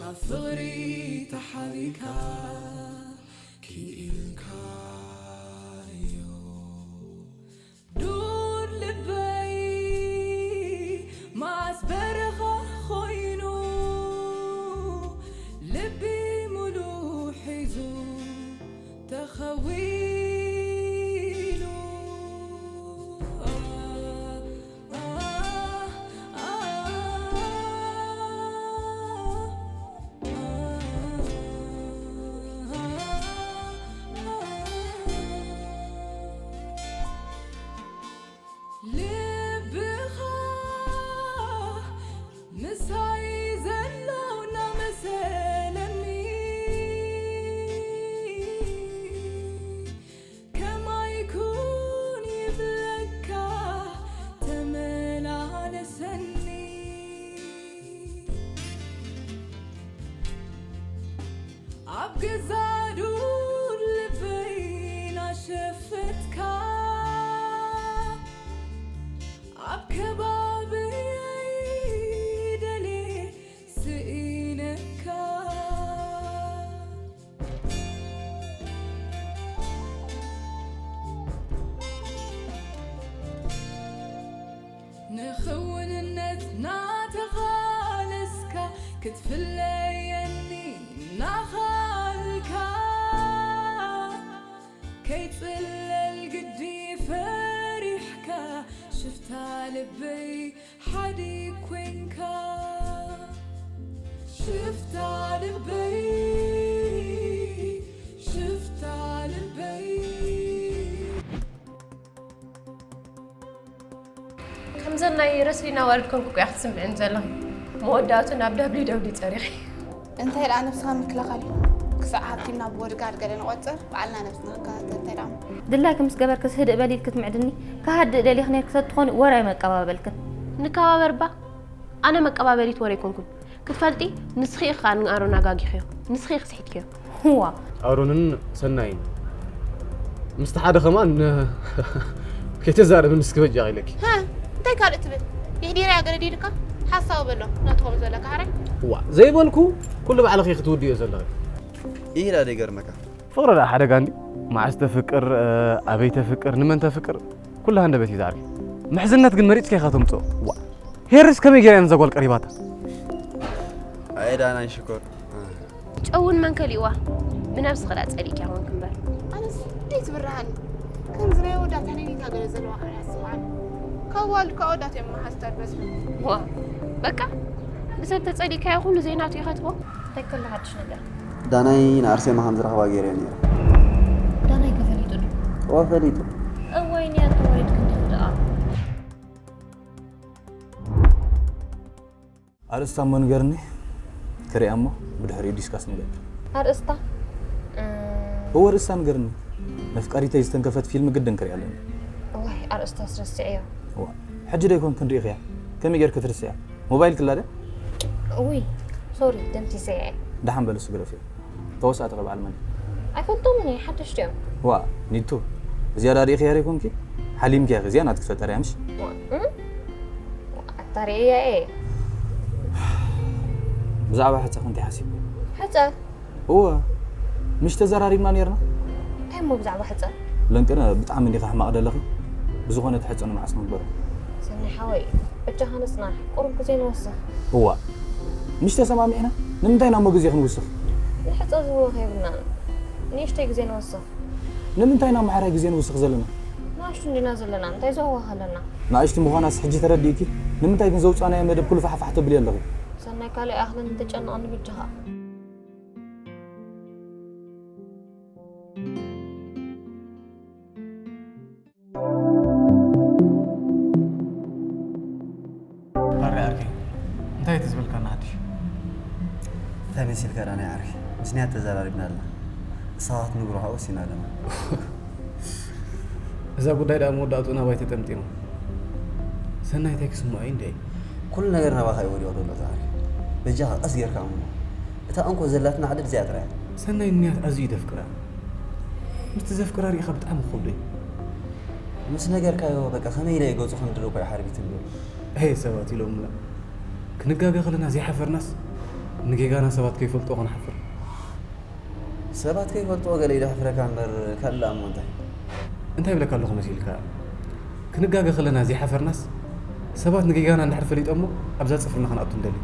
ኣብ ፍቕሪ ተሓቢእካ ክኢልካዮ። ዱር ልበይ መዓስ በረኻ ኮይኑ፣ ልቢ ሙሉ ሒዙ ተኸዊሉ። ልብኻ ምሳይ ዘሎ እናመሰለኒ፣ ከማይ ኩን ይብለካ ተመላለሰኒ። ኣብ ገዛ ዱር ልበይ ናሸፈትካ፣ ኣብ ከባብየይ ደልየ ስኢነካ። ንኽውንነት ናተቓለስካ፣ ክትፍለየኒ ናኻልካ፣ ከይጽለል ግዲ ፈሪሕካ፣ ሽፍታ ልበይ ሓዲ ኮንካ። ሽፍታ ልበይ፣ ሽፍታ ልበይ። ከምዘን ናይ ረስሊን ኣዋልድ ኮንኩ እኮ ኢኻ ክትስምዕን ዘለኺ። መወዳእቱ ናብ ደብሊው ደብሊው ጸሪኺ። እንታይ ደኣ ነብስኻ ምክልኻል እዩ። ክሳዕ ሃብቲምና ብቦድጋርድ ገለ ንቖጽር፣ ባዕልና ነብስና ክንከታተል እንታይ ደኣ እሞ። ድላይኪ ምስ ገበርክስ ህድእ በሊ ኢልኪ ትምዕድኒ። ክሃድእ ደሊኺ ነይርኪ ተትኾኒ ወረ ኣይመቀባበልክን። ንከባበር እባ። ኣነ መቀባበሊት ወረ ኣይኮንኩን። ክትፈልጢ፣ ንስኺ ኢኺ ከኣ ንኣሮን ኣጋጊኽዮ። ንስኺ ኢኺ ስሒትክዮ። እዋ። ኣሮንን ሰናይን ምስቲ ሓደ ከማን ከይተዛረብን እስኪ በጃኺ ኢለኪ። ሃ፣ እንታይ ካልእ ትብል? የሕዲረያ ገለ ድዩ ኢልካ? ሓሳዊ በሎ፣ ናትኹም ዘለካ ሕራይ። እዋ፣ ዘይበልኩ ኩሉ ባዕልኺ ክትውድዮ ዘለኺ። ኢሂዳ ደይገርመካ። ፍቕሪ ደኣ ሓደጋ እንዲ። መዓስ ተፍቅር፣ ኣበይ ተፍቅር፣ ንመን ተፍቅር፣ ኩሉ ሃንደበት እዩ ዛዕቢ። ምሕዝነት ግን መሪጽካ ኢኻ ተምጽኦ። ዋ። ሄርስ ከመይ ገይራ እያ ነዛ ጓል ቀሪባታ? ኣየ ዳናይ ሽኮር። ጨውን መን ከሊእዋ? ብነብስኺ ደኣ ጸሊእኪያ ኮንኪ እምበር። ኣነስ እንዴት ብርሃን ከምዚ ናይ ወዳት ሕኔኔታ ገለ ዘለዋ ቃል ኣስምዓኒ። ካብ ዋልድ ካብ ወዳት እዮም መሓዝታት በዝሑ። ዋ፣ በቃ ብሰብ ተጸሊእካዮ ኩሉ ዘይናቱ ኢኻ ትብሎ። እንታይ ከሎ ሓድሽ ነገር? ዳናይ ንኣርሴማ ከም ዝረኽባ ገይረ ነይረ። ዳናይ ከ ፈሊጡ ዶ? እወ፣ ፈሊጡ። እዋይ፣ ንያቶ ወሪድኪ እንዲኺ ደኣ። ኣርእስታ እሞ ንገርኒ፣ ክሪኣ እሞ ብድሕሪኡ ዲስካስ ንገብር። ኣርእስታ? እም። እወ፣ ኣርእስታ ንገርኒ። መፍቀሪተይ ዝተንከፈት ፊልም ግድን ክሪኣ ኣለኒ። እዋይ፣ ኣርእስታስ ረሲዐዮ። እዋ፣ ሕጂ ዶ ኣይኮንክን ርኢኽያ? ከመይ ጌርኪ ትርስዕያ? ሞባይል ክላ ዶ? ውይ፣ ሶሪ፣ ደምሲሰያ እየ። ደሓን በል፣ እሱ ግደፍዮ። ተወሳእቲ ከ በዓል መን እዩ? ኣይፈልጦምን እየ፣ ሓደሽቲ እዮም። ዋ፣ ኒቱ፣ እዚኣ ዳ ርኢኽያ ዶ ኣይኮንኪ? ሓሊምክያ፣ እዚኣ ናትኪ ፈጠርያ ምሽ? ዋ፣ እም? ኣታ ርእያ እየ። ብዛዕባ ሕጸ ክንታይ ሓሲብኪ? ሕጸ? እወ፣ ምሽ ተዘራሪብና ኔርና? እንታይ እሞ ብዛዕባ ሕጸ? ለንቅነ ብጣዕሚ እንዲኻ ሕማቕ ደለኺ። ብዝኾነ እቲ ሕጸ ንመዓስ ንግበሮ? ሰናይ ሓወይ፣ በጃኻ ንጽናሕ፣ ቁሩብ ግዜ ንወስኽ። እዋ፣ ምሽ ተሰማሚዕና? ንምንታይ ኢና እሞ ግዜ ክንውስኽ? ንሕጸ ዝህወኽ የብልናን። ንእሽተይ ግዜ ንወስኽ። ንምንታይ ኢና ማሕራይ ግዜ ንውስኽ ዘለና? ንኣሽቱ እንዲና ዘለና፣ እንታይ ዘህወኽ ኣለና? ንኣሽቱ ምዃናስ ሕጂ ተረዲእኪ? ንምንታይ ግን ዘውጻእናዮ መደብ ኩሉ ፋሕፋሕ ተብልዮ ኣለኺ? ሰናይ ካልእ ኣይኣኽልን፣ ተጨነቐኒ በጃኻ። ኣረ ዓርከይ፣ እንታይ እቲ ዝበልካና ሓድሽ? እንታይ መሲልካ ደኣ ናይ ዓርከይ? ምስ ንያት ተዘራሪብና ኣለና። ንስኻ ክትነግሮ ከዓ ወሲና ኣለና። እዛ ጉዳይ ደኣ መወዳእትኡ ናባይ ተጠምጢሙ። ሰናይ እንታይ ክስምዖ እዩ እንድዒ? ኩሉ ነገር ናባኻ እዩ ወዲቑ ዘሎ እዛ ዓርከይ። በጃኻ ቀስ ጌርካ ኣምኖ። እታ እንኮ ዘላትና ዕድል እዚኣ ጥራይ እያ። ሰናይ ንንያት ኣዝዩ እዩ ዘፍቅራ። ምስቲ ዘፍቅራ ርኢኻ ብጣዕሚ ክኸብዶ እዩ። ምስ ነገርካዮ በቃ ከመይ ኢለ ገጹ ከም ድርኮ እዩ ሓርቢትኒ። ኣየ ሰባት ኢሎምና። ክንጋገ ከለና ዘይሓፈርናስ፣ ንጌጋና ሰባት ከይፈልጥዎ ክንሓፍር። ሰባት ከይፈልጥዎ ገለ ኢሉ ሕፍረካ እምበር ካልእ ደኣ እሞ እንታይ? እንታይ ይብለካ ኣለኹ መሲልካ? ክንጋገ ከለና ዘይሓፈርናስ ሰባት ንጌጋና እንድሕር ፈሊጦሞ ኣብዛ ጽፍርና ክንኣቱ ንደሊ።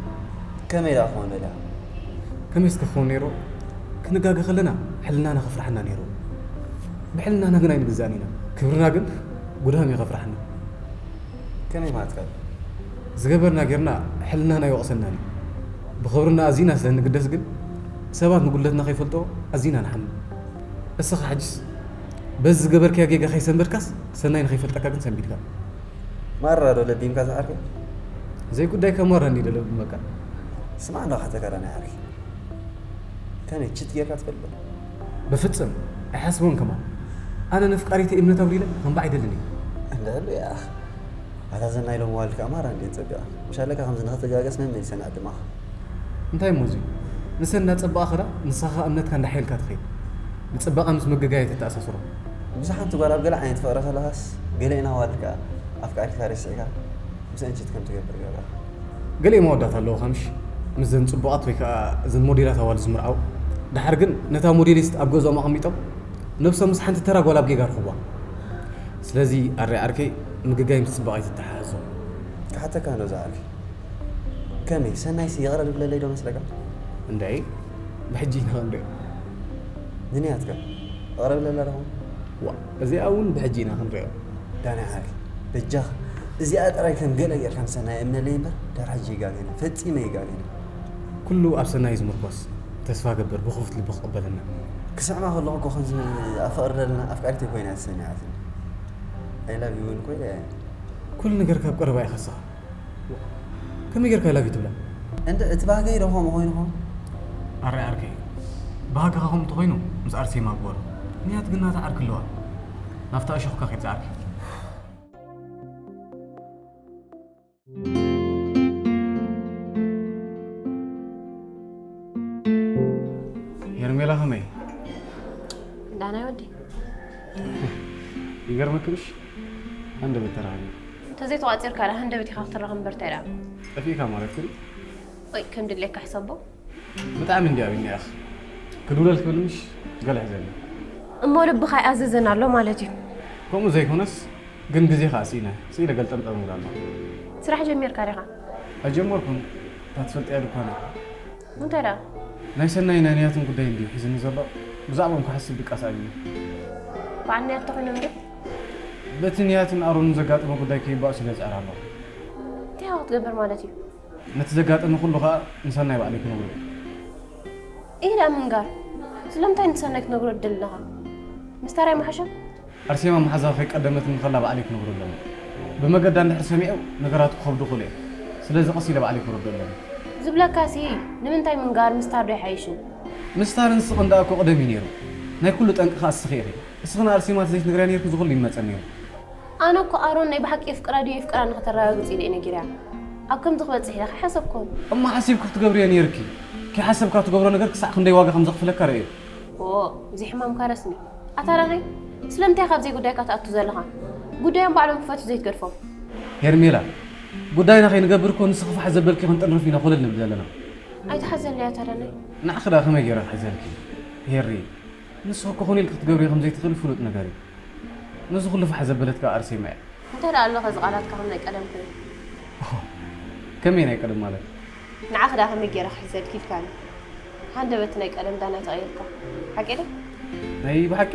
ከመይ ደኣ ክኸውን ደልያ? ከመይስ ክኸውን ነይሩ? ክንጋገ ከለና ሕልናና ከፍርሓና ነይሩ። ብሕልናና ግን ኣይንግዛእን ኢና። ክብርና ግን ጉዳም እዩ ከፍርሓና። ከመይ ማለትካ? ዝገበርና ጌርና ሕልናና ይወቕሰናን እዩ። ብኽብርና ኣዚና ስለ እንግደስ ግን ሰባት ንጉድለትና ከይፈልጥዎ ኣዚና ንሓምን። እስኻ ሕጅስ በዚ ዝገበርካዮ ጌጋ ከይሰንበድካስ ሰናይ ንኸይፈልጠካ ግን ሰንቢድካ። ማራ ዶ ለቢምካ ዝዓርከይ? ዘይጉዳይካ ማራ እንዲ ለብመካ። ስማዕ እንዶ ካተካላ ናይ ዓርከይ። ከመይ ችት ጌርካ ትፈልጥ ዶ? ብፍጽም ኣይሓስቦን ከማን። ኣነ ነፍቃሪተይ እምነት ኣጉዲለ ከንባ ኣይደልን እየ። እንደሉ ያ ኣታ ዘናይ ሎም ዋልካ ማራ እንዴ ጸቢቓ። ምሻለካ ከምዚ ንኽትጋገስ መመሊሰ ንዕድማኻ። እንታይ እሞ እዚ ንሰን እናጸበቓ ኸዳ ንስኻ እምነትካ እንዳሓየልካ ትኸይድ። ንጽባቐ ምስ ምግጋይ ኣይተተኣሳስሮ። ብዙሓንቲ ጓል ኣብ ገለ ዓይነት ፍቕሪ ከለኻስ ገለ ኢና ዋልካ ኣፍቃሪትካ ሪስዕካ ምስ እንችት ከም ትገብር ገበራ። ገሊኦም ኣወዳት ኣለዉ ከምሽ ምስዘን ጽቡቓት ወይ ከዓ እዘን ሞዴላት ኣዋልድ ዝምርዓው፣ ድሓር ግን ነታ ሞዴሊስት ኣብ ገዝኦም ኣቐሚጦም ነብሶም ምስ ሓንቲ ተራ ጓል ኣብ ጌጋ ርኽቧ። ስለዚ ኣረ ዓርከይ ምግጋይ ምስ ጽባቕ ኣይትተሓሓዞ። ክሓተካ እንዶ ዝዓርከይ፣ ከመይ ሰናይሲ ይቕረ ዝብለለይ ዶ መስለካ? እንዳይ ብሕጂ ኢና ክንሪኦ። ንንያትካ ይቕረ ብለላ ዶ ኾን? ዋ እዚኣ እውን ብሕጂ ኢና ክንሪኦ። ዳና ዓርከይ በጃኻ እዚኣ ጥራይ ከም ገለ ጌርካ ንሰናይ እምነለይ እምበር ዳር ሕጂ ይጋገኒ ፈጺመ ይጋገኒ። ኩሉ ኣብ ሰናይ ዝምርኮስ ተስፋ ገብር ብኽፉት ልቢ ክቕበለና። ክስዕማ ከለኹ እኮ ከምዚ ኣብ ፍቕሪ ዘለና ኣፍቃሪተይ ኮይና እያ ተሰሚዓትኒ። I love you እውን እኮ ኢለ እየ። ኩሉ ነገር ካብ ቀረባ እዩ ከስኻ። ከመይ ጌርካ I love you ትብላ? እንተ እቲ ባህገይ ዶ ከምኡ ኮይኑ ኾን? ኣረ ዓርከይ ባህግኻ ከምኡ ተኾይኑ ምስ ኣርሴማ ግበሮ። ንያት ግን ናታ ዓርኪ ኣለዋ። ናብታ እሾኽካ ከይድ ዝዓርከይ። ሄርሜላ ከመይ? ዳናይ ወዲ ይገርመክንሽ ሃንደበት ተራኺቡ። እንተዘይተቋፂርካ ዳ ሃንደበት ኢኻ ክትረኸብ እምበር እንታይ ዳ? ጠፊእካ ማለት ግን? ወይ ከም ድሌካ ሕሰቦ። ብጣዕሚ እንዲ ኣቢና ኢኻ ክድውለል ክብል ምሽ ገለ ሕዘኒ። እሞ ልብኻ ይኣዝዘን ኣሎ ማለት እዩ። ከምኡ ዘይኮነስ ግን ግዜ ከዓ ስኢነ ስኢነ ገልጠምጠም እብል ኣለኹ። ስራሕ ጀሚርካ ዲኻ? ኣይጀመርኩን። እታ ትፈልጥያ ድኳን እያ። እንታይ ደኣ? ናይ ሰናይ ናይ ንያትን ጉዳይ እንድዩ ሒዝኒ ዘሎ። ብዛዕባኦም ክሓስብ ድቃስ ኣብዩ። በዓል ንያት ተኾይኖም ዶ? በቲ ንያትን ኣሮንን ዘጋጠመ ጉዳይ ከይባእሱ ኢለ ዝዕር ኣለኹ። እንታይ ኢኻ ክትገብር ማለት እዩ? ነቲ ዘጋጠመ ኩሉ ከኣ ንሰናይ ባዕለይ ክነግሮ እየ። ኢዳ ምንጋር ስለምንታይ ንሰናይ ክትነግሮ ትደሊ ኣለኻ? ምስታር ኣይምሓሸን? ኣርሴማ መሓዛኻ ከይቀደመትኒ ከላ ባዕለይ ክነግሮ ኣለኒ። ብመገዳ እንድሕር ሰሚዑ ነገራቱ ክኸብዱ ይኽእሉ እዮም። ስለዚ ቀስ ኢለ ባዕለይ ክረድኦ ኣለኒ። ዝብለካሲ ንምንታይ ምንጋር ምስታር ዶ ኣይሓይሽን? ምስታርን ስቕን ደኣ እኮ ቅደም እዩ ነይሩ። ናይ ኩሉ ጠንቂ ከኣ እስኺ ኢኺ። እስኺ ንኣርሴማ ተዘይትነግርያ ነይርኪ እዚ ኩሉ ይመጸ ነይሩ። ኣነ እኮ ኣሮን ናይ ብሓቂ የፍቅራ ድዩ የፍቅራኒ ከተረጋግጽ ኢለ እየ ነጊረያ። ኣብ ከምዚ ክበጽሕ ኢለ ከይሓሰብኩን። እሞ ሓሲብኪ ክትገብርዮ ነይርኪ። ከይሓሰብካ ትገብሮ ነገር ክሳዕ ክንደይ ዋጋ ከም ዘኽፍለካ ርእዮ። ኦ፣ እዚ ሕማምካ ረስኒ። ኣታ ዳናይ፣ ስለምንታይ ካብ ዘይጉዳይካ ትኣቱ ዘለኻ? ጉዳዮም ባዕሎም ክፈትሑ ዘይትገድፎም። ሄርሜላ፣ ጉዳይና ከይንገብር እኮ ንስኺ ፋሕ ዘበልኪ ክንጥርንፍ ኢና ኮለል ንብል ዘለና። ኣይትሓዘለይ ኣታ ዳናይ። ንዓኺ ደኣ ከመይ ገይረ ክሕዘልኪ? ሄሪ፣ ንስኺ እኮ ኮነ ኢልኪ ክትገብርዮ ከም ዘይትኽእሊ ፍሉጥ ነገር እዩ። ነዚ ኩሉ ፋሕ ዘበለትካ ኣርሴማ እያ። እንታይ ደኣ ኣሎ ኸዚ ቃላትካ ከም ናይ ቀደም ኮይኑ? ከመይ ናይ ቀደም ማለት? ንዓኺ ደኣ ከመይ ገይረ ክሕዘልኪ ኢልካኒ? ሃንደበት ናይ ቀደም ዳናይ ተቐይርካ። ሓቂ ድዩ? ናይ ብሓቂ?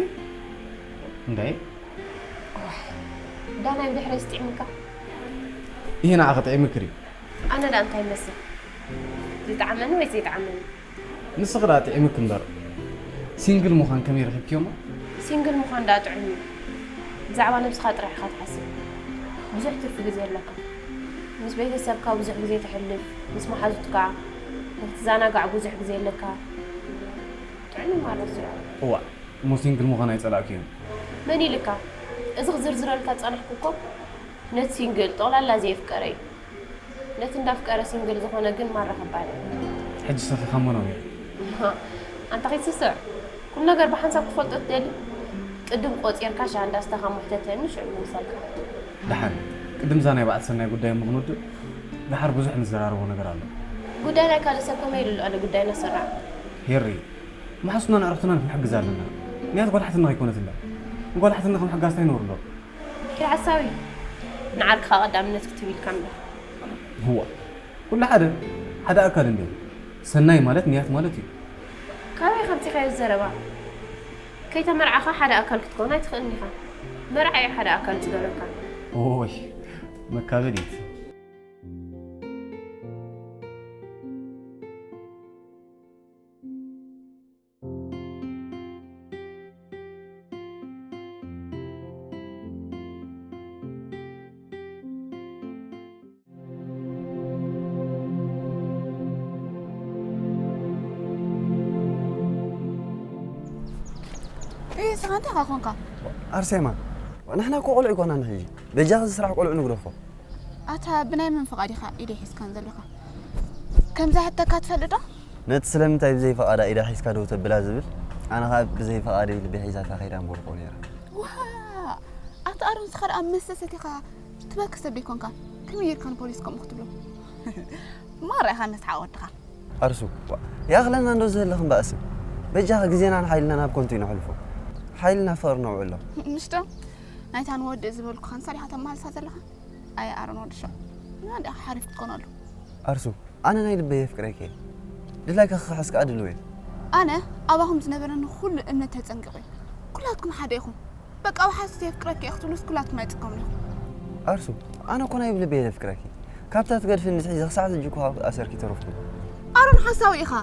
እንታይ? ዋይ፣ ዳናይ ብድሕረይ ስጢዕምካ? ይሄ ንዓኺ ጥዒምኪ ድዩ? ኣነ ደኣ እንታይ ይመስል? ዝጠዓመኒ ወይ ዘይጠዓመኒ? ንስኺ ደኣ ጥዒምኪ እምበር ሲንግል ምዃን ከመይ ረኺብክዮሞ? ሲንግል ምዃን ደኣ ጥዑም እዩ። ብዛዕባ ነብስኻ ጥራሕ ኢኻ ትሓስብ። ብዙሕ ትርፊ ግዜ ኣለካ። ምስ ቤተሰብካ ብዙሕ ግዜ ተሕልፍ፣ ምስ መሓዙትካ ንክትዘናጋዕ ብዙሕ ግዜ ኣለካ። ጥዑም እዩ ማለት እዩ። እዋእ እሞ ሲንግል ምዃን ኣይጸላእክዮን። መን ኢልካ? እዚ ክዝርዝረልካ ዝጸናሕኩ እኮ ነቲ ሲንግል ጠቕላላ ዘየፍቀረ እዩ። ነቲ እንዳፍቀረ ሲንግል ዝኾነ ግን ማራ ከባድ እዩ። ሕጂ ሰኺኻ እሞ ነዊሕ። ኣንታ ከይትስስዕ። ኩሉ ነገር ብሓንሳብ ክትፈልጦ ትደሊ? ቅድም ቆጺርካ ሻሃንዳስታኻ ሙሕተተኒ ሽዑ ይምልሰልካ። ደሓን። ቅድም እዛ ናይ በዓል ሰናይ ጉዳይ እሞ ክንውድእ። ደሓር ብዙሕ ንዘራረቦ ነገር ኣሎ። ጉዳይ ናይ ካልእ ሰብ ከመይ ኢሉ ኣሎ ጉዳይና ሰራዕ። ሄሪ፣ መሓሱናን ኣዕሩኽትናን ክንሕግዝ ኣለና። ንያት ጓል ሓትንኻ ኣይኮነትላ። ንጓል ሓትንኻ ምሕጋዝ እንታይ ነውሪ ኣሎ? ኪድ ሓሳዊ፣ ንዓርክኻ ቀዳምነት ክትህብ ኢልካ እምበር። እዋ፣ ኩሉ ሓደ፣ ሓደ ኣካል እንድዮም። ሰናይ ማለት ንያት ማለት እዩ። ካበይ ከምፂኻዮ ዘረባ? ከይተመርዓኻ ሓደ ኣካል ክትከውን ኣይትኽእልን ኢኻ። መርዓ እዩ ሓደ ኣካል ዝገብረካ። ኦይ፣ መካበዲት። እይ ስኻ እንታይ ኻ ኮንካ? ኣርሴማ፣ ንሕና እኮ ቆልዑ ኣይኮናን ሕጂ። በጃኺ እዚ ስራሕ ቆልዑ ንግደፎ። ኣታ ብናይ መን ፍቓድ ኢኻ ኢደይ ሒዝካን ዘለኻ? ከምዛ ሕተካ ትፈልጥ ዶ? ነቲ ስለምንታይ ብዘይ ፈቓዳ ኢዳ ሒዝካ ደው ተብላ ዝብል፣ ኣነ ኸኣ ብዘይ ፈቓደይ ልቢ ሒዛታ ከይዳ እምበልኮ ነይረ። ዋ ኣታ ኣሮን ስኻ ደኣ መስተ ሰቲኻ ትበኪ ሰብ ደይኮንካ ከመይ ጌርካ ንፖሊስ ከምኡ ክትብሎ? ማራ ኢኻ መስሓቕ ወድኻ። ኣርሱ፣ ዋ፣ ያኽለና እንዶ ዝህልኽ እምበኣስም። በጃኻ ግዜናን ሓይልናን ኣብ ኮንቱ ይነሕልፎ። ሓይልና ፍቕሪ ነውዕሎ። ምሽ ዶ ናይታ ንወድእ ዝበልኩኻን ሰሪሓ ተመሃልሳ ዘለኻ? ኣየ ኣሮን ወዲ ሸው ንመን ዲኻ ሓሪፍ ክትኮነሉ? ኣርሱ፣ ኣነ ናይ ልበይ የፍቅረኪ እየ። ድላይኪ ክኽሕስ ከኣ ድሉው እየ። ኣነ ኣባኹም ዝነበረኒ ኩሉ እምነት ተጸንቂቑ እዩ። ኩላትኩም ሓደ ኢኹም። በቃ ኣብ ሓሶት የፍቅረኪ እየ ክትብሉስ ኩላትኩም ኣይጽከሙን ኢኹም። ኣርሱ፣ ኣነ እኮ ናይ ልበይ እየ ዘፍቅረኪ። ካብታ ትገድፍኒ ኣትሒዘ ክሳዕ ሕጂ እኮ ኣብ ኣሰርኪ ተረፍኩ። ኣሮን ሓሳዊ ኢኻ።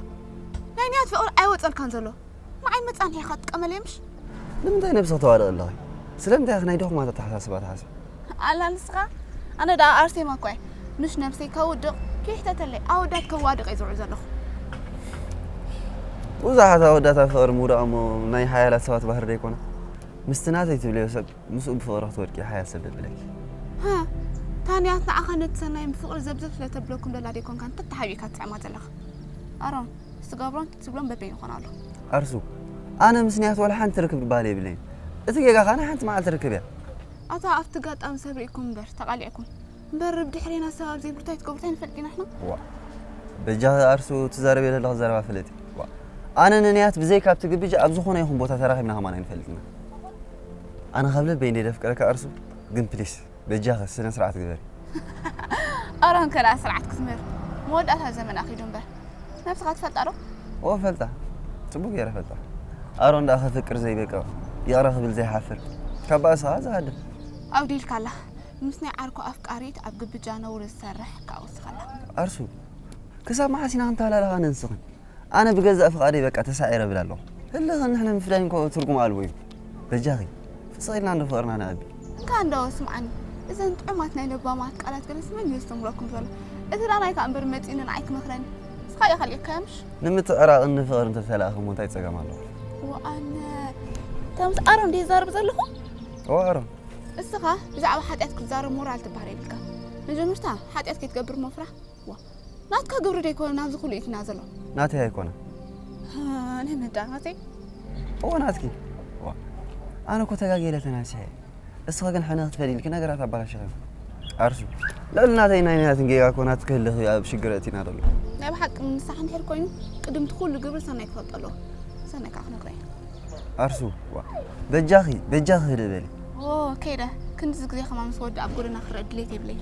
ናይ ንያት ፍቕሪ ኣይወጸልካን ዘሎ። ንዓይ መጻንሒ ኢኻ ትጥቀመለይ ምሽ? ንምንታይ ነብስኺ ተዋድቒ ኣለኺ? ስለምንታይ ኢኺ ናይ ድኹማት ኣተሓሳስባ ትሓስቢ? ኣላ ንስኻ? ኣነ ደኣ ኣርሴማ እኮ እየ። ምሽ ነብሰይ ከውድቕ ከይሕተተለይ ኣወዳት ከዋድቕ እየ ዝውዕል ዘለኹ። ብዙሓት ኣወዳት ኣብ ፍቕሪ ምውዳቕ እሞ ናይ ሓያላት ሰባት ባህሪ ዶ ኣይኮነ? ምስቲ ናተይ ትብልዮ ሰብ ምስኡ ብፍቕሪ ክትወድቂ ሓያል ሰብ ደብለኪ። ሃ፣ ታንያት ንዓኻ ነቲ ሰናይን ብፍቕሪ ዘብዘብ ስለ ተብለኩም ደላ ዶ ኣይኮንካን ተተሓቢእካ ትስዕማ ዘለኻ? ኣሮን፣ ትገብሮን ትብሎን በበይኑ ይኾን ኣሎ። ኣርሱ፣ ኣነ ምስ ንያት ዋላ ሓንቲ ርክብ ዝበሃል የብለይን። እቲ ጌጋ ኸኣ ናይ ሓንቲ መዓልቲ ርክብ እያ። ኣታ ኣብቲ ጋጣሚ ሰብ ርኢኩም እምበር ተቓሊዕኩም እምበር ብድሕሬና ሰብ ኣብ ዘይብርቱ ኣይትገብሩ እንታይ ንፈልጥ ኢና ንሕና። ዋ፣ በጃኺ ኣርሱ ትዛረብዮ ዘለኺ ዘረባ ፍለጢ። ዋ፣ ኣነ ንንያት ብዘይካ ኣብቲ ግብጃ ኣብ ዝኾነ ይኹን ቦታ ተራኺብና ከማን ኣይንፈልጥና። ኣነ ካብ ልበይ እንደ ደፍቅረካ ኣርሱ፣ ግን ፕሊስ በጃኺ ስነ ስርዓት ግበሪ። ኣሮን ከ ደኣ ስርዓት ክትምህር መወዳእታ ዘመን ኣኺዱ እምበር ነብስኻ ትፈልጣ ዶ? ኦ ፈልጣ፣ ጽቡቅ ገይረ ፈልጣ። ኣሮን ደኣ ከፍቅር ዘይበቅዕ ይቕረ ክብል ዘይሓፍር ካብ ባእሲ ኸኣ ዝሃድም። ኣጉዲልካላ ምስ ናይ ዓርኩ ኣፍቃሪት ኣብ ግብጃ ነውሪ ዝሰርሕ ከኣ ወስኸላ። ኣርሱ ክሳብ መዓስ ኢና ክንተሃላለኽ ኣነን ንስኽን? ኣነ ብገዛእ ፍቓደይ በቃ ተሳዒረ እብል ኣለኹ። ህልኽን ንሕና ምፍዳይን እኮ ትርጉም ኣልቦ እዩ። በጃኺ ፍስቕ ኢልና እንዶ ፍቕርና ነዕቢ። እንካ እንዶ ስምዓኒ፣ እዘን ጥዑማት ናይ ለባማት ቃላት ገለስ መን እዩ ዘስተምህረኩም ዘሎ? እቲ ደኣ ናይካ እምበር መጺኡ ንዓይ ክመኽረኒ። ንስኻ ኢኻ ኣልኢልካዮ ምሽ? ንምትዕራቕን ንፍቕርን ተተላእኺ እሞ እንታይ ጸገም ኣለዎ? ወኣነ እታ ምስ ኣሮን ድየ ዝዛረብ ዘለኹ? እወ ኣሮን። እስኻ ብዛዕባ ሓጢኣት ክትዛረብ ሞራል ትበሃል የብልካ። መጀመርታ ሓጢኣት ከይትገብር እሞ ፍራሕ። ዋ ናትካ ግብሪ ዶ ኣይኮነን ኣብዚ ኩሉ ኢትና ዘሎ? ናተይ ኣይኮነ። ኣነ መዳ ናተይ። እወ ናትኪ። ዋ ኣነ እኮ ተጋግየ ኢለ ተናሲሐ። እስኻ ግን ሕነ ክትፈዲ ኢልኪ ነገራት ኣባላሽኺ። ኣርሱ ልዕሊ ናተይ ናይ ናትን ጌጋ እኮ ናትኪ ክህልኽ እዩ ኣብ ሽግር ኣእቲና ዘሎ። ናይ ብሓቂ ምንሳሕ እንድሕር ኮይኑ ቅድምቲ ኩሉ ግብሪ ሰናይ ክፈልጦ ኣለዎ። ሰናይ ከዓ ክነግሮ እየ። ኣርሱ ዋ በጃኺ በጃኺ ህድእ በሊ። ኦ ከይደ ክንድዚ ግዜ ከማን ምስ ወዲ ኣብ ጎደና ክረአ ድሌት የብለይ።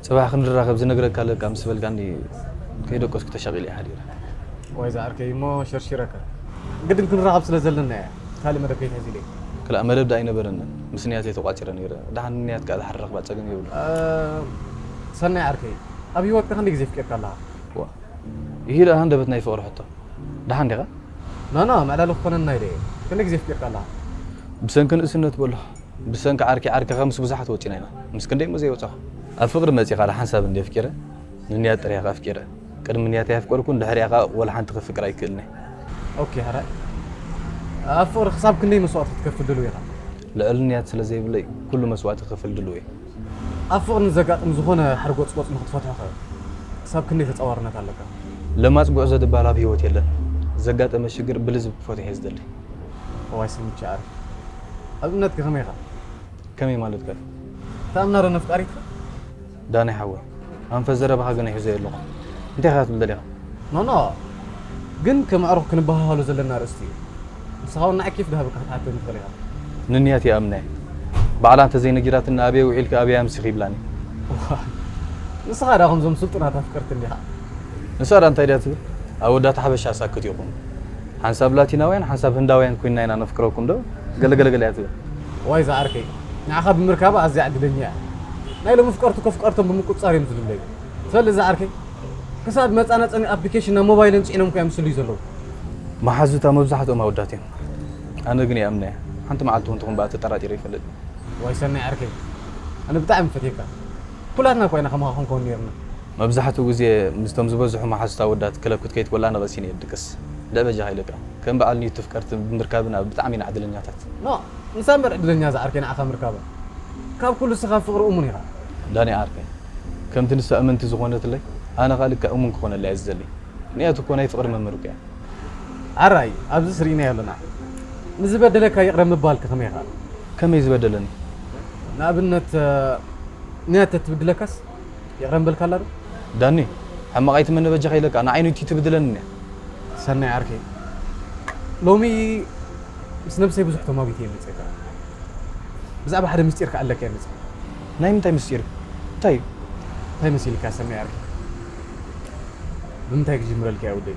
ጽባሕ ክንራኸብ ዝነግረካ ኣለካ ምስ በልካኒ ከይደቀስኩ ተሻቒለ እየ ሓዲረ። ዋይ ዝዓርከይ እሞ ሸርሺረካ። ግድን ክንራኸብ ስለ ዘለና እያ ካልእ መደብ ከይትሕዝለይ። ክላእ መደብ ደኣ ኣይነበረንን ምስ ንያተይ ተቋጺረ ነይረ። ደሓን ንያት ከኣ ድሓር ረኽባ ጸገም የብሉን። ሰናይ ዓርከይ ኣብ ህይወትካ ክንደይ ግዜ ኣፍቂርካ ኣለኻ? ዋ ይሂ ደኣ ሃንደበት ናይ ፍቕሪ ሕቶ ደሓን ዲኻ? ኖኖ መዕለሊ ክኾነና ኢለ እየ። ክንደይ ግዜ ኣፍቂርካ ኣለኻ? ብሰንኪ ንእስነት በሎ። ብሰንኪ ዓርኪ ዓርክኻ ምስ ብዙሓት ወጺና ኢና። ምስ ክንደይ እሞ ዘይወጻኹ። ኣብ ፍቕሪ መጺኻ ዶ ሓንሳብ እንደ ኣፍቂረ፣ ንንያት ጥራይ እየ ኣፍቂረ። ቅድሚ ንያት ኣየፍቀርኩን፣ ድሕሪኣ ከኣ ወላ ሓንቲ ክፍቅር ኣይክእልን እየ። ኦኬ፣ ሕራይ። ኣብ ፍቕሪ ክሳብ ክንደይ መስዋእቲ ክትከፍል ድሉው ኢኻ? ልዕሊ ንያት ስለ ዘይብለይ፣ ኩሉ መስዋእቲ ክኸፍል ድሉው እየ። ኣብ ፍቕሪ ንዘጋጥም ዝኾነ ሓርጎጽጎጽ ንክትፈትሖ ከ ክሳብ ክንደይ ተጻዋርነት ኣለካ? ለማጽ ጉዕዞ ድበሃል ኣብ ህይወት የለን። ዘጋጠመ ሽግር ብልዝብ ክፈትሖ እየ ዝደሊ። እዋይ ስምቻ ኣረ። ኣብ እምነትካ ከመይ ኢኻ? ከመይ ማለትካ? ትኣምና ዶ ነፍቃሪትካ? ዳኒ ሓወይ፣ ኣንፈት ዘረባኻ ገና ሒዘዮ ኣለኹ። እንታይ ኢኻ ክትብል ደሊኻ? ኖኖ፣ ግን ከም ኣዕሩኽ ክንበሃሃሎ ዘለና ኣርእስቲ እዩ። ንስኻ እውን ንዓይ ኬፍ ድሃበካ ክትሓተኒ ትኽእል ኢኻ። ንንያት ይኣምና እየ። ባዕላ እንተዘይነጊራትኒ ኣበይ ውዒልኪ ኣበይ ኣምሲኺ ይብላኒ። እዋይ፣ ንስኻ ደኣ ከምዞም ስልጡናት ኣፍቀርቲ እንዲኻ። ንሳ ደኣ እንታይ ድያ ትብል? ኣወዳት ሓበሻ ሳክት ኢኹም። ሓንሳብ ላቲናውያን ሓንሳብ ህንዳውያን ኮይንና ኢና ነፍቅረኩም ዶ? ገለገለገለ እያ ትብል። ዋይ ዝዓርከይ፣ ንዓኻ ብምርካባ ኣዝያ ዕድለኛ እያ። ናይ ሎሚ ፍቀርቲ ኮፍቀርቶም ብምቁጽጻር እዮም ዝልለዩ። ትፈልጥ ዝዓርከይ፣ ክሳብ መጻናጸኒ ኣፕሊኬሽን ናብ ሞባይለን ጽዒኖም እኮ እዮም ዝስልዩ ዘለዉ። መሓዙታ መብዛሕትኦም ኣወዳት እዮም። ኣነ ግን ይኣምና እየ። ሓንቲ መዓልቲ እውን ትኹን ብኣ ተጠራጢረ ይፈልጥ። ዋይ ሰናይ ዓርከይ፣ ኣነ ብጣዕሚ ፈትየካ። ኩላትና እኳ ኢና ከማኻ ክንከውን ነይርና። መብዛሕትኡ ግዜ ምስቶም ዝበዝሑ መሓዙት ኣወዳት ክለኩት ከይትበላ ነቐሲነ እየ ድቅስ። እንድዒ በጃኻ ኢለካ። ከም በዓል ኒቱ ፍቀርቲ ብምርካብና ብጣዕሚ ኢና ዕድለኛታት። ኖ፣ ንሳ እምበር ዕድለኛ ዝዓርከይ ንዓኻ ምርካባ። ካብ ኩሉ ንስኻ ፍቕሪ እሙን ኢኻ። ዳኒ ዓርከይ፣ ከምቲ ንሳ እምንቲ ዝኾነትለይ ኣነ ኸኣ ልክዕ እሙን ክኾነላ እየ ዝደሊ። ምኽንያቱ እኮ ናይ ፍቕሪ መምህር እኮ እያ። ኣራይ፣ ኣብዚስ ርኢናዮ ኣለና። ንዝበደለካ ይቕረ ምባል ከ ከመይ ኢኻ? ከመይ ዝበደለኒ? ንኣብነት ንያት ተትብድለካስ ይቕረ ምበልካላ ዶ? ዳኒ፣ ሕማቕ ኣይትመነ በጃኻ ኢለካ፣ ንዓይ ኒቲ ትብድለኒ እያ። ሰናይ ዓርከይ፣ ሎሚ ምስ ነብሰይ ብዙሕ ተማጒተ እየ መጺኤካ። ብዛዕባ ሓደ ምስጢር ክኣለካ እየ መጺኤ። ናይ ምንታይ ምስጢር እዩ? እንታይ እዩ? እንታይ መሲልካ ሰናይ ዓርከይ? ብምንታይ ክጅምረልካ እየ ወደይ?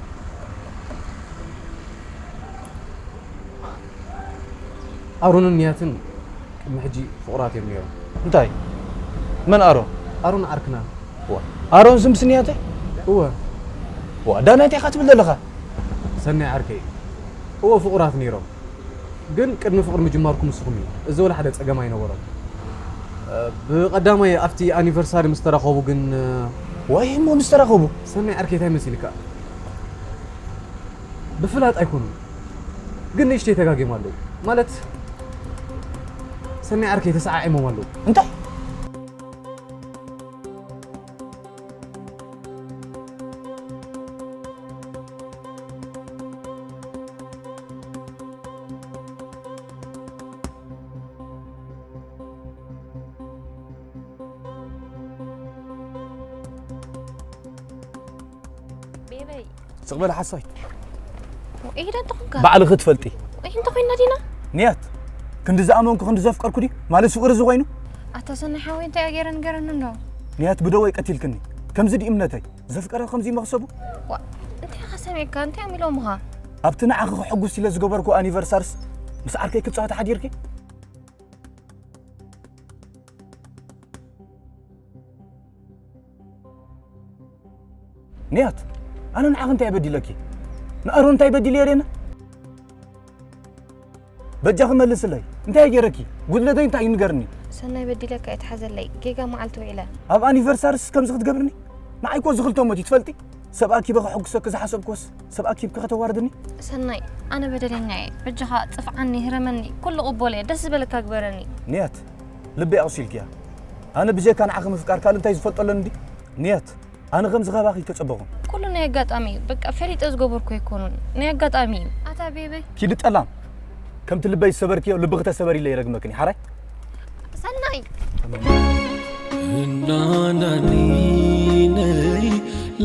ኣሮንን ንያትን ቅድሚ ሕጂ ፍቑራት እዮም ነይሮም። እንታይ? መን ኣሮን? ኣሮን ዓርክና። ዋ፣ ኣሮን ስምስ ንያተይ? እወ። ዋ፣ ዳናይ እንታይ ኢኻ ትብል ዘለኻ? ሰናይ ዓርከይ፣ እወ ፍቑራት ነይሮም። ግን ቅድሚ ፍቕሪ ምጅማርኩም ንስኹም እዩ። እዚ ወላ ሓደ ጸገም ኣይነበሮን። እ፣ ብቐዳማይ ኣብቲ ኣኒቨርሳሪ ምስ ተራኸቡ ግን፣ እ፣ ዋይ እሞ ምስ ተራኸቡ? ሰናይ ዓርከይ እንታይ መሲልካ? ብፍላጥ ኣይኮኑን። ግን ንእሽተይ ተጋግዮም ኣለዉ። ማለት ሰናይ ዓርከይ ተሰዓዒሞም ኣለዉ። እንታይ? ቤበይ ስቕ በሊ ሓሳዊት። ኢደ እንተኾንካ ባዕልኺ ትፈልጢ። እንተኾይና ዲና ንያት ክንዲ ዝኣመንኩ ክንዲ ዘፍቀርኩ ድዩ ማለት ፍቕሪ እዚ ኮይኑ? ኣታ ሰናይ ሓወይ እንታይ እያ ገይረ ንገረኒ እንዶ። ንያት ብደወይ ቀቲልክኒ። ከምዚ ድዩ እምነተይ? ዘፍቀረ ከምዚ መኽሰቡ? ዋ እንታይ ኢኻ ሰሚዕካ? እንታይ እዮም ኢሎምኻ? ኣብቲ ንዓኺ ክሕጉስ ኢለ ዝገበርኩ ኣኒቨርሳርስ ምስ ዓርከይ ክትጻወቲ ሓዲርኪ? ንያት ኣነ ንዓኺ እንታይ በዲለኪ? ንኣሮን እንታይ በዲለ የሬና? በጃኺ መልስለይ እንታይ ገይረኪ? ጉድለተይ እንታይ እዩ ንገርኒ? ሰናይ በዲለካ ኣይትሓዘለይ ጌጋ መዓልቲ ውዒለ። ኣብ ኣኒቨርሳርስ ከምዚ ክትገብርኒ? ንዓይ እኮ እዚ ክልተ ሞት እዩ ትፈልጢ? ሰብ ኣኪበ ከሐጉሰኪ ዝሓሰብኩስ ሰብ ኣኪብኪ ከተዋርድኒ? ሰናይ ኣነ በደለኛ እየ በጃኻ ጽፍዓኒ ህረመኒ ኩሉ ቅቦለ እየ ደስ ዝበለካ ግበረኒ። ንያት ልበይ ኣቑሲልክያ ኣነ ብጀካ ንዓኺ ምፍቃር ካልእ እንታይ ዝፈልጦ ኣለኒ ድዩ? ንያት ኣነ ከምዚ ካባኺ ኣይተጸበኹን። ኩሉ ናይ ኣጋጣሚ እዩ በቃ ፈሊጠ ዝገበርኩ ኣይኮኑን ናይ ኣጋጣሚ እዩ። ኣታ ቤበይ ኪዲ ጠላም ከምቲ ልበይ ዝሰበርክዮ ልብኺ ተሰበሪ ኢለ ይረግመክን እየ ሓራይ። ሰናይ ናናኒነይ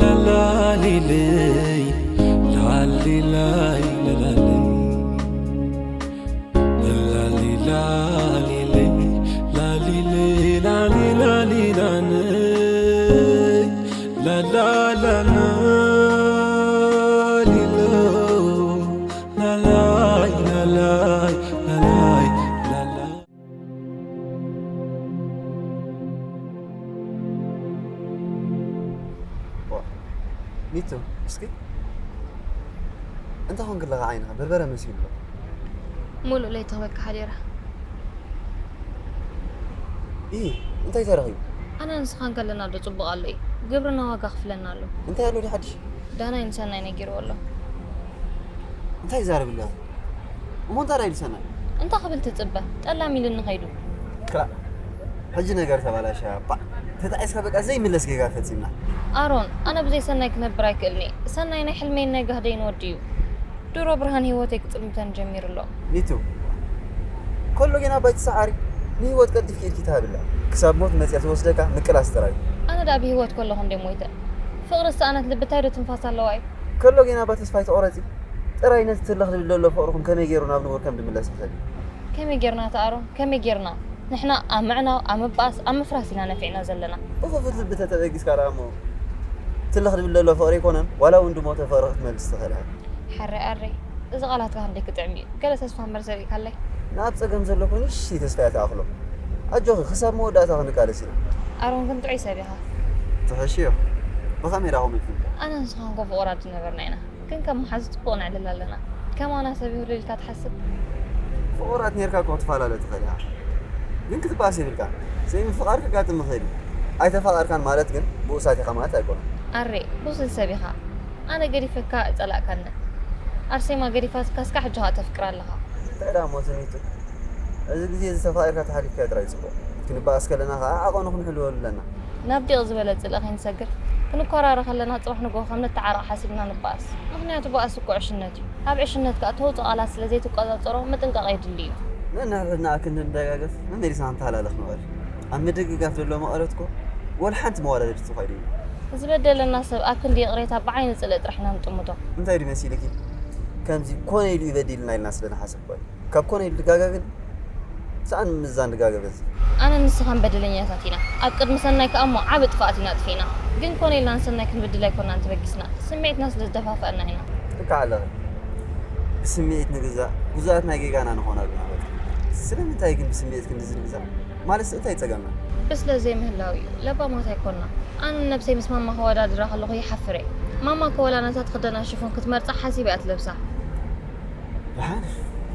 ላላሊለይ ላሊላይ ላላለይ ላሊላይ ላሊላይ ላሊላይ ላሊላነይ ላላላና ሊሎ ላላይ ላላይ ላላይ ላላ ኒቱ እስኪ እንታይ ኾንክለኻ ዓይንኻ በርበረ መሲሉ ኣሎ። ሙሉእ ለይቲ ክበኪ ሓዲረ። ኢ እንታይ ተረኺቡ? ኣነ ንስኻን ከለና ዶ ጽቡቕ ኣሎ እዩ? ግብርና ዋጋ ክፍለና ኣሎ። እንታይ ኣሎ ድዩ ሓድሽ? ዳናይ ንሰናይ ነጊርዎ ኣሎ። እንታይ ይዛረብ ኣሎ? እሞ እንታይ ድዩ ሰናይ? እንታይ ክብል ትጽበ? ጠላም ኢሉኒ ኸይዱ። ክላ፣ ሕጂ ነገር ተባላሻ። ባ፣ ተጣዒስካ በቃ ዘይምለስ ጌጋ ፈጺምና። ኣሮን፣ ኣነ ብዘይ ሰናይ ክነብር ኣይክእልኒ። ሰናይ ናይ ሕልመይን ናይ ጋህደይን ወዲ እዩ። ድሮ ብርሃን ህይወተይ ክጽልምተን ጀሚሩ ኣሎ። ኒቱ፣ ከሎ ጌና ባይ ትሰዓሪ፣ ንህይወት ቀልጢፍኪ ኢድኪ ትሃብላ። ክሳብ ሞት መጽያ ትወስደካ ምቅላስ ጥራይ። ኣነ ደኣ ብህይወት ከለኹ እንደ ሞይተ። ፍቕሪ ዝሰኣነት ልቢ እንታይ ዶ ትንፋስ ኣለዋ እዩ? ከሎ ጌና ባ ተስፋ ኣይትቑረጺ። ጥራይ ነቲ ትልኽ ዝብል ዘሎ ፍቕርኹም ከመይ ገይሩ ናብ ንቡር ከም ዝምለስ ይኽእል እዩ። ከመይ ጌርና ተኣሮን? ከመይ ጌርና? ንሕና ኣብ ምዕናው፣ ኣብ ምብኣስ፣ ኣብ ምፍራስ ኢና ነፊዕና ዘለና። ብኽፉት ልቢ ተተበጊስካ ደኣ እሞ ትልኽ ዝብል ዘሎ ፍቕሪ ኣይኮነን፣ ዋላ እውን ዝሞተ ፍቕሪ ክትመልስ ትኽእል ኢኻ። ሓረይ ኣረይ፣ እዚ ቃላትካ ክንደይ ክጥዕም እዩ። ገለ ተስፋ እምበር ዘሪእካለይ። ንኣብ ጸገም ዘሎ ኮይኑ እሺ ተስፋ እያ ትኣኽሎ። ኣጆኺ፣ ክሳብ መወዳእታ ክንቃለስ ኢና። ኣሮን ግን ጥዑይ ሰብ ኢኻ። ትሕሽዮ። ብኸመይ ዳኹም ኢልኩም? ኣነ ንስኻን እኮ ፍቑራት ዝነበርና ኢና። ግን ከም መሓዙ ጽቡቕ ነዕልል ኣለና። ከማና ሰብ ይህሉ ኢልካ ትሓስብ? ፍቑራት ኔርካ እኮ ክትፈላለ ትኽእል ኢኻ። ግን ክትበኣስ የብልካ። ዘይምፍቓር ከጋጥም ይኽእል እዩ። ኣይተፋቐርካን ማለት ግን ብኡሳት ኢኻ ማለት ኣይኮነን። ኣሬ፣ ብሱል ሰብ ኢኻ። ኣነ ገዲፈካ ኣይጸላእካንን። ኣርሴማ ገዲፋትካ እስካዕ ሕጂ ኸኣ ተፍቅራ ኣለኻ። እንታይ ደኣ እሞ ትኒቱ? እዚ ግዜ እዚ ተፋቒርካ ተሓሊፍካዮ ጥራይ እዩ ጽቡቕ። ክንበኣስ ከለና ኸኣ ዓቐኑ ክንሕልወሉ ኣለና። ናብ ዲቕ ዝበለ ጽልኢ ከይንሰግር፣ ክንኮራረ ከለና ጽባሕ ንግሆ ከም ንተዓረቕ ሓሲብና ንበኣስ። ምኽንያቱ በኣስ እኮ ዕሽነት እዩ። ኣብ ዕሽነት ከኣ ተውጽኦ ቃላት ስለ ዘይትቆጻጸሮ ምጥንቃቕ የድሊ እዩ። ነንሕድሕድና ኣብ ክንዲ ንደጋገፍ መመሊስና ክንተሃላለኽ ንኽእል። ኣብ ምድግጋፍ ዘሎ መቐረት እኮ ወላ ሓንቲ መወዳደርቲ እኮ ኣይደልዩን። ዝበደለና ሰብ ኣብ ክንዲ ይቕሬታ ብዓይኒ ጽልኢ ጥራሕ ኢና ንጥምቶ። እንታይ ድዩ መሲልኪ? ከምዚ ኮነ ኢሉ እዩ በዲልና ኢልና ስለ ንሓስብ እኮ እዩ። ካብ ኮነ ኢሉ ድጋገ ግን ሰኣን ምዛን ድጋገ በዚ። ኣነ ንስኻን በደለኛታት ኢና። ኣብ ቅድሚ ሰናይ ከኣ እሞ ዓቢ ጥፍኣት ኢና ኣጥፊእና። ግን ኮነ ኢልና ንሰናይ ክንብድል ኣይኮናን ተበጊስና። ስምዒትና ስለ ዝደፋፍኣና ኢና። ልክዕ ኣለኺ። ብስምዒት ንግዛእ፣ ግዙኣት ናይ ጌጋና ንኾን ኣለና በቃ። ስለምንታይ ግን ብስምዒት ክንድዚ ንግዛእ? ማለትስ እንታይ ጸገምና? ብስለት ዘይምህላው እዩ። ለባማት ኣይኮንና። ኣነ ንነብሰይ ምስ ማማ ከወዳድራ ከለኹ ይሓፍር እየ። ማማ እኮ ወላ ነታ ትኽደና ሽፎን ክትመርጻ ሓሲባ እያ ትለብሳ። ደሓን፣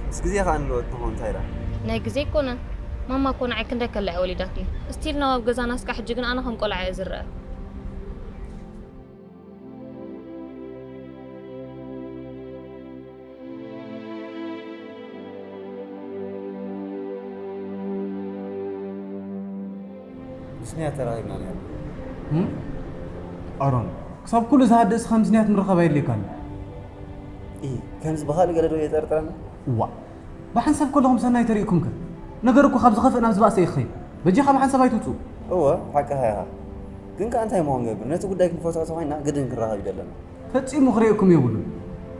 ምስ ግዜ ከኣ ንልወጥ ንኾን እንታይ ደኣ? ናይ ግዜ ኣይኮነን። ማማ እኮ ንዓይ ክንደይ ከላ እያ ወሊዳትኒ። ስቲል ናው ኣብ ገዛና እስካዕ ሕጂ ግን ኣነ ከም ቆልዓ እየ ዝረአ። ምስ ንያት ተራኺብና ነይርና። እም? ኣሮን፣ ክሳብ ኩሉ ዝሃድእ እስኻ ምስ ንያት ምርኻብ ኣየድልየካን እዩ። ኢ፣ ከምዚ ብኻልእ ገለ ዶ የጠርጥረና? እዋእ፣ ብሓንሳብ ከለኹም ሰናይ ተሪእኩምከ? ነገር እኮ ካብ ዝኸፍእ ናብ ዝበኣሰ እዩ ክኸይድ። በጃኻ ብሓንሳብ ኣይትውጽኡ። እወ፣ ሓቅኻ ኢኻ። ግን ከኣ እንታይ እሞ ክንገብር? ነቲ ጉዳይ ክንፈትሖ ተኾይንና ግድን ክንራኸብ እዩ ዘለና። ፈጺሙ ክርእየኩም የብሉን።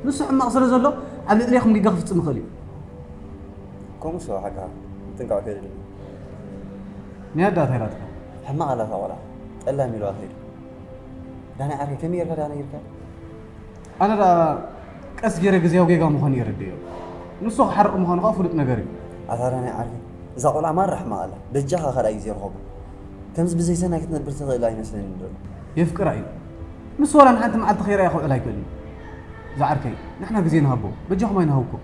ንሱ ሕማቕ ስለ ዘሎ ኣብ ልዕሌኹም ጌጋ ክፍጽም ይኽእል እዩ። ከምኡ እሱ ሓቅኻ። ምጥንቃቕ ከየድሊ። ንያት ደኣ እንታይ ኢላትካ? ሕማቕ ኣላ እታ ቆልዓ። ጠላም ኢሉዋ ከይዱ። ዳኒ ዓርከይ፣ ከመይ ጌርካ ደኣ ነጊርካያ? ኣነ ደኣ ቀስ ገይረ ግዝያዊ ጌጋ ምዃኑ እየ ረዲኤዮ። ንሱ ክሓርቕ ምዃኑ ከኣ ፍሉጥ ነገር እዩ። ኣታ ዳኒ ዓርከይ፣ እዛ ቆልዓ ማራ ሕማቕ ኣላ። በጃኻ ካልኣይ ግዜ ርኸቦ። ከምዚ ብዘይ ሰናይ ክትነብር ትኽእል ኣይመስለንን ዘሎ። የፍቅራ እዩ። ንሱ ዋላ ንሓንቲ መዓልቲ ከይረኣያ ክውዕል ኣይክእልን እዩ። ዝዓርከይ፣ ንሕና ግዜ ንሃቦ። በጃኹም ኣይንሃብኩም።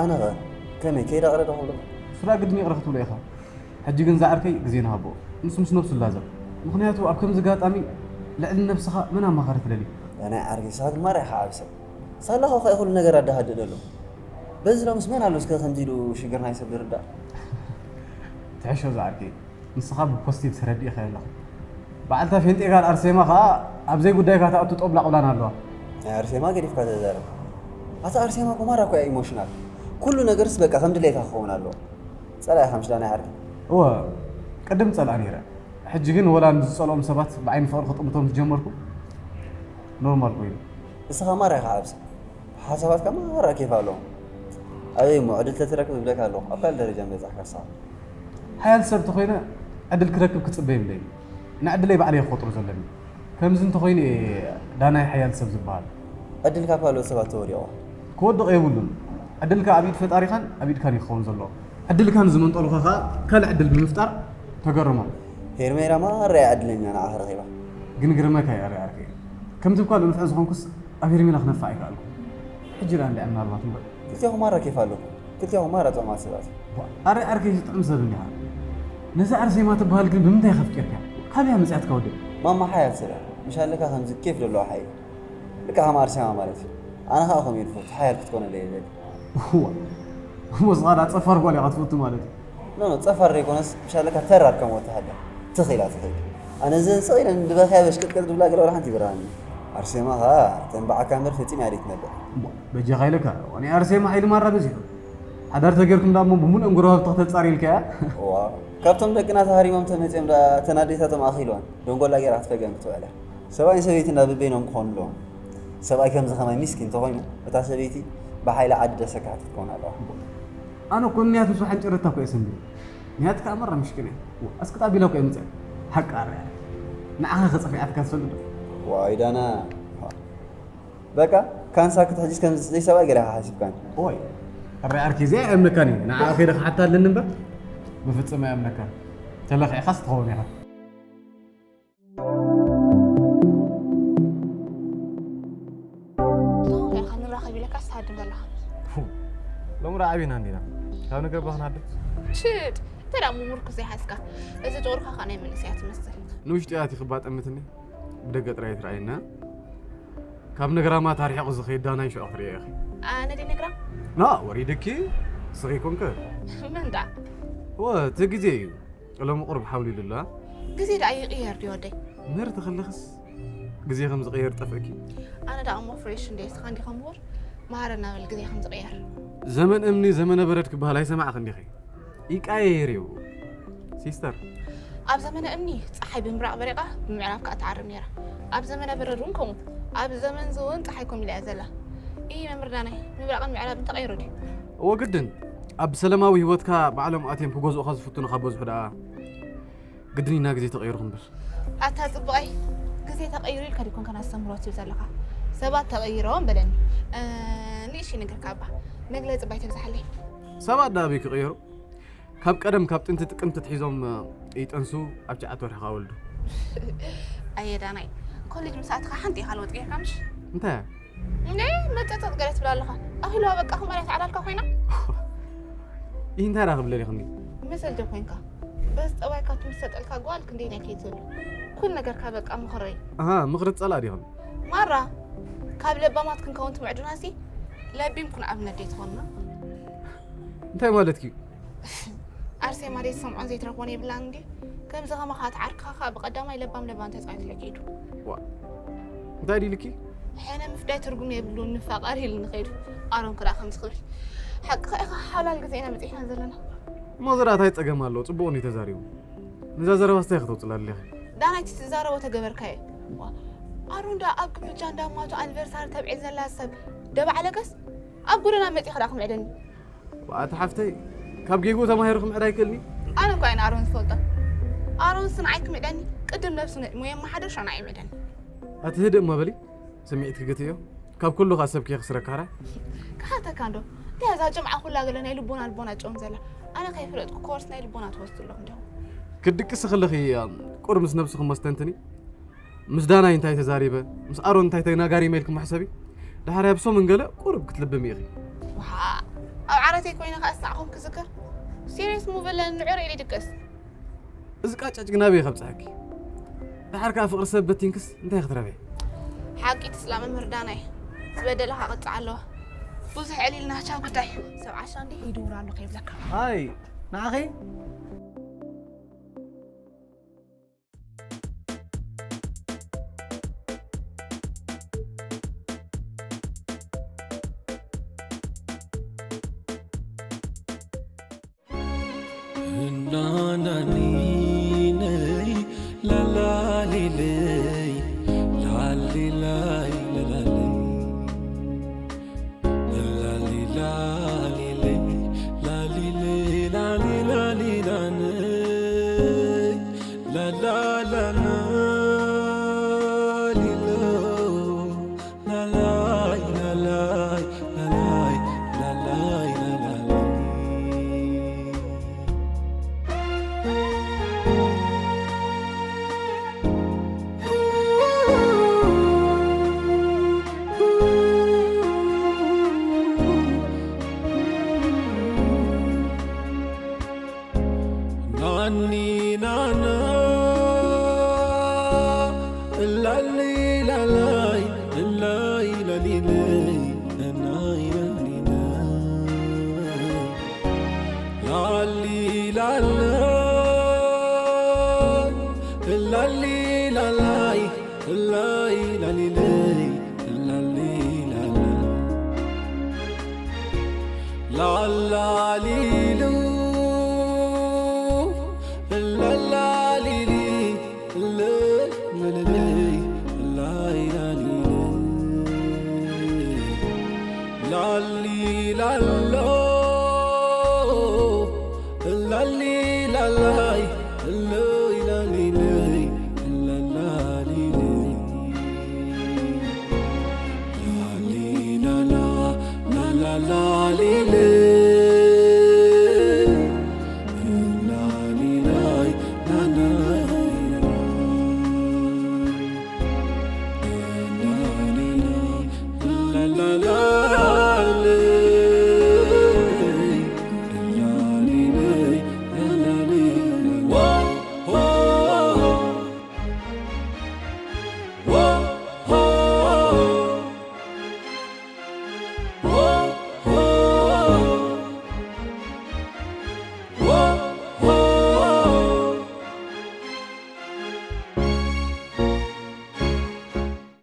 ኣነኸ ከመይ፣ ከይደ ኣቕረ ዶ ክብሎ? ንሱ ደኣ ግድን ይቕረ ክትብሎ ኢኻ። ሕጂ ግን ዝዓርከይ ግዜ ንሃቦ። ንሱ ምስ ነብሱ ይላዘብ። ምኽንያቱ ኣብ ከምዚ ኣጋጣሚ ልዕሊ ነብስኻ መን ኣማኻሪ ትደሊ? ዳኒ ዓርከይ፣ ንስኻ ግን ማራ ኢኻ ዓቢ ሰብ። ሳላኻ ከኣ ኩሉ ነገር ኣደሃድእ ዘሎ። በዚ ሎምስ መን ኣሎ እስከ ከምዚ ኢሉ ሽግር ናይ ሰብ ዝርዳእ? ትሕሾ ዝዓርከይ። ንስኻ ብፖዚቲቭ ተረዲእካዮ ኣለኻ። በዓልታ ፌንጤ ጋል ኣርሴማ ኸኣ ኣብ ዘይጉዳይካ ትኣቱ ጦብላቕ ብላን ኣለዋ። ናይ ኣርሴማ ገዲፍካ ተዛረብ። ኣታ ኣርሴማ እኮ ማራ እኮ እያ ኢሞሽናል። ኩሉ ነገርስ በቃ ከም ድሌታ ክኸውን ኣለዎ። ጸላኢኻ ምሽ ዳኒ ዓርከይ? እወ፣ ቅድም ጸልኣ ነይረ። ሕጂ ግን ወላ ንዝጸልኦም ሰባት ብዓይኒ ፍቕሪ ክጥምቶም ምስ ጀመርኩ ኖርማል ኮይኑ። ንስኻ ማራ ኢኻ ዓብሲ። ሓሳባትካ ማራ ኬፍ ኣለዎም። ኣበይ እሞ ዕድል ተትረክብ እብለካ ኣለኹ፣ ኣብ ካልእ ደረጃ ምበጻሕካ ንስኻ። ሓያል ሰብ ተኾይነ ዕድል ክረክብ ክጽበ የብለይን። ንዕድለይ ባዕለይ እየ ክቆጽሮ ዘለኒ። ከምዚ እንተኾይኑ እየ ዳናይ ሓያል ሰብ ዝበሃል። ዕድልካ ኣብ ካልኦት ሰባት ተወዲቑ። ክወድቕ የብሉን። ዕድልካ ኣብ ኢድ ፈጣሪኻን ኣብ ኢድካን እዩ ክኸውን ዘለዎ። ዕድልካ ንዝመንጠሉኻ ኸኣ ካልእ ዕድል ብምፍጣር ተገርሞም። ሄርሜላ ማራ እያ ዕድለኛ ንዓኻ ረኺባ። ግን ግርመካ እዩ ኣረ ዓርከይ። ከምቲ እኳ ንንፍዕ ዝኾንኩስ ኣብ ሄርሜላ ክነፍዕ ኣይከኣልኩን። ሕጂ ደኣ እንድዒ ምናልባት እምበር። ክልቴኹም ማራ ኬፍ ኣለኩም። ክልቴኹም ማራ ጥዑማት ሰባት። ቧ፣ ኣረ ዓርከይ ዝጥዕም ሰብ እንዲኻ። ነዛ ኣርሴማ ትበሃል ግን ብምንታይ ከፍቂርካ? ካበይ ኣምጺኣትካ ወደይ? ማማ ሓያል ስለ ምሽ ኣለካ ከምዚ ኬፍ ደለዋ ሓይ ልካ ከም ኣርሴማ ማለት እዩ። ኣነ ከዓ ከምኡ ኢልፎ ሓያል ክትኮነ ደየደል እዋ እሞ ስኻ ዳ ጸፋር ጓል ኢኻ ትፈቱ ማለት እዩ። ኖ ኖ ጸፋር ዘይኮነስ ምሽ ኣለካ ተራር ከም ወተሃደር ትኽኢላ ትኽእል ኣነ ዘን ስቕ ኢለን ድበኽያ በሽቅጥቅጥ ድብላ ገለ ወላ ሓንቲ ይብርሃኒ። ኣርሴማ ከዓ ተንባዓካ እምበር ፈጺም እያ ደይትነብዕ። እሞ በጃኻ ኢለካ ዋኒ ኣርሴማ ሓይሊ ማራ በዚሑ። ሓዳር ተገርኩም ዳሞ ብምሉኦም ጎረባብቲ ክተጻሪ ኢልካያ። ዋ ካብቶም ደቅና ተሃሪሞም ተመጺኦም ደኣ እተን ኣዴታቶም ኣኺልወን ደንጎላ ገይራ ክትፈግረን ክትውዕላ። ሰብኣይን ሰበይትን ደኣ በበይኖም ክኾኑ ኣለዎም። ሰብኣይ ከምዚ ከማይ ሚስኪን እንተኾይኑ እታ ሰበይቲ ብሓይሊ ዓዲ ደሰካሕቲ ክትከውን ኣለዋ። ኣነ እኮ ንያቱ ሰሓን ጨረታ እኮ እየ ሰንቢረ። ንያት ከዓ መራ ምሽክን እየ። እስኪ ጣቢላ እኮ እየ ምፅእ። ሓቂ ኣረያ ንዓኻ ከፀፊዓትካ ትፈልጥ ዶ? ዋይ ዳና በቃ ካንሳ ክትሕጅስ ከም ዝፅሊ ሰብኣይ ገለ ሓሲብካን ወይ ኣረ ዓርኪ እዚኣ ኣይኣምነካን እዩ ንዓ ከይደ ክሓታ ኣለኒ እምበር ብፍፅም ኣይኣምነካን ተለኺዕካስ ትኸውን ኢኻ ንራኸብ ኢለካ ስትሃድም ዘለኻ ሎሚ ዳ ዓብና እንዲና ካብ ነገር ባኽናደ ሽድ እንታይ ደኣ ምሙርኩ ዘይሓዝካ እዚ ጨጉርካ ከ ናይ መንእሰያ ትመስል ንውሽጢ ኣቲ ክባጠምትኒ ብደገ ጥራይ ትረኣየና ካብ ነግራማት ኣርሒቑ ዝኸይድ ዳናይ ሽዑ ክትርእዮ ኢኺ። ኣነ ድየ ነግራም? ና ወሪድኪ ስኺ ኮንከ? መን ደኣ? ወ እቲ ግዜ እዩ። ሎሚ ቁሩብ ሓውሊሉ ኣሎ። ግዜ ደኣ ይቕየር ድዩ ወደይ? ምህርቲ ከለኽስ ግዜ ከም ዝቕየር ጠፍእኪ። ኣነ ደኣ እሞ ፍሬሽ እንድየ እስኻ እንዲኻ ምሁር መሃረና በል ግዜ ከም ዝቕየር። ዘመን እምኒ ዘመነ በረድ ክበሃል ኣይሰማዕኽን ዲኺ? ይቃየየር እዩ ሲስተር። ኣብ ዘመነ እምኒ ጸሓይ ብምብራቕ በሪቓ ብምዕራብ ከኣ ትዓርብ ነይራ። ኣብ ዘመነ በረድ እውን ከምኡ። ኣብ ዘመን እዚ እውን ጸሓይ ኮም ኢላ እያ ዘላ። ኢሂ መምህር ዳናይ፣ ምብራቕን ምዕራብን ተቐይሩ ድዩ? እወ ግድን። ኣብ ሰለማዊ ህይወትካ ባዕሎም ኣትዮም ክገዝኡኻ ዝፍትኑኻ በዝሑ ደኣ ግድን ኢና ግዜ ተቐይሩ ክንብል። ኣታ ጽቡቐይ፣ ግዜ ተቐይሩ ኢልካ ዲኮንካ ናስተምህሮ ትብል ዘለኻ? ሰባት ተቐይሮም በለኒ። ንእሽተይ ነገር ካባ መግለጺ ባይ ተብዝሓለይ። ሰባት ደኣ ኣበይ ክቕየሩ? ካብ ቀደም ካብ ጥንቲ ጥቅምቲ ትሒዞም ይጠንሱ ኣብ ትሽዓተ ወርሒ ከወልዱ። ኣየ ዳናይ ኮሌጅ ምስ ኣትኻ ሓንቲ ኢኻ ለውጥ ጌርካ ምሽ? እንታይ? እንዴ መጠጠጥ ገለ ትብል ኣለኻ ኣኺልዋ በቃ ክመርያ ተዓላልካ ኮይና። ይህ እንታይ ዳ ክብለል ይኽኒ? መሰል ዶ ኮይንካ በዚ ጠባይካ ትምሰጠልካ ጓል ክንደይ ናይ ከይድ ዘሎ ኩል ነገርካ በቃ ምኽረይ። ኣሃ ምኽሪ ትጸልኣ ዲኽን? ማራ ካብ ለባማት ክንከውን ትምዕዱና ሲ ለቢም ኩን ኣብነት ደይትኾንና። እንታይ ማለትኪ እዩ? ኣርሴማ ደይትሰምዖን ዘይትረኽቦን የብላን እንዲ ከምዚ ከማኻ ትዓርክኻ ከዓ ብቐዳማይ ለባም ለባም ተፃዊትለ ከይዱ ዋ እንታይ ድልኪ? ሕነ ምፍዳይ ትርጉም የብሉን ንፋቐር ኢሉ ንኸይዱ ኣሮን ክዳ ከምዚ ክብል ሓቅኻ ኢኻ ሓላል ግዜ ኢና መፂእና ዘለና እሞ ዝራ እንታይ ፀገም ኣለዎ ፅቡቕ እንዲ ተዛሪቡ ነዛ ዘረባ ስታይ ከተውፅላ ኣለኺ ዳናይቲ ትዛረቦ ተገበርካየ ኣሮን ዳ ኣብ ግብጃ እንዳማቱ ኣኒቨርሳሪ ተብዒል ዘላ ሰብ ደባዕለገስ ኣብ ጎደና መፂኻ ዳ ክምዕደኒ ኣቲ ሓፍተይ ካብ ጌግኡ ተማሂሩ ክምዕድ ኣይክእልኒ ኣነ እኳ እየ ንኣሮን ዝፈልጦ ኣሮን ስንዓይ ክምዕደኒ ቅድም ነብሱ ንዕድሞ የመሓድር ሻና ይምዕደኒ ኣቲ ህድእ እሞ በሊ ስምዒት ክግትዮ ካብ ኩሉ ካ ሰብኪ ክስረካራ ክሓተካ እንዶ እንታይ እዛ ጀምዓ ኩላ ገለ ናይ ልቦና ልቦና ጨም ዘላ ኣነ ከይፍለጥኩ ኮርስ ናይ ልቦና ትወስዱ ኣለኹ እንዲኹም ክድቅሲ ከለኺ ቁር ምስ ነብስኹም መስተንትኒ ምስ ዳናይ እንታይ ተዛሪበ ምስ ኣሮን እንታይ ተናጋሪመ ኢልክሞ ሕሰቢ ድሓር ኣብሶምን ገለ ቁሩብ ክትልብሚ ኢኺ ወሓ ኣብ ዓረተይ ኮይነ ከኣ ዝሰዓኹም ክዝክር ሲሪየስ ሙቭ ኣለኒ ንዑ ርእሊ ድቅስ እዚ ቃጫጭ ግን ኣበይ ከብጽሐኪ ድሓር ከኣ ፍቕሪ ሰብ በቲንክስ እንታይ ክትረብሒ ሓቂ ትስላ መምህር ዳናይ ዝበደለኻ ቅጽዓ ኣለዋ ብዙሕ ዕሊልና ቻው ጉዳይ ሰብ ዓሻ እንዲ ይድውር ኣሎ ከይብለካ ኣይ ንዓኺ ላሊለይ ላሊላላ ላላሊሉ ላላሊሊ ለለለይ ላይላሊሉ ላሊላሎ ላሊላላይ ለይላሊለይ ላላሊለይ ላሊላላ ላላላሊለይ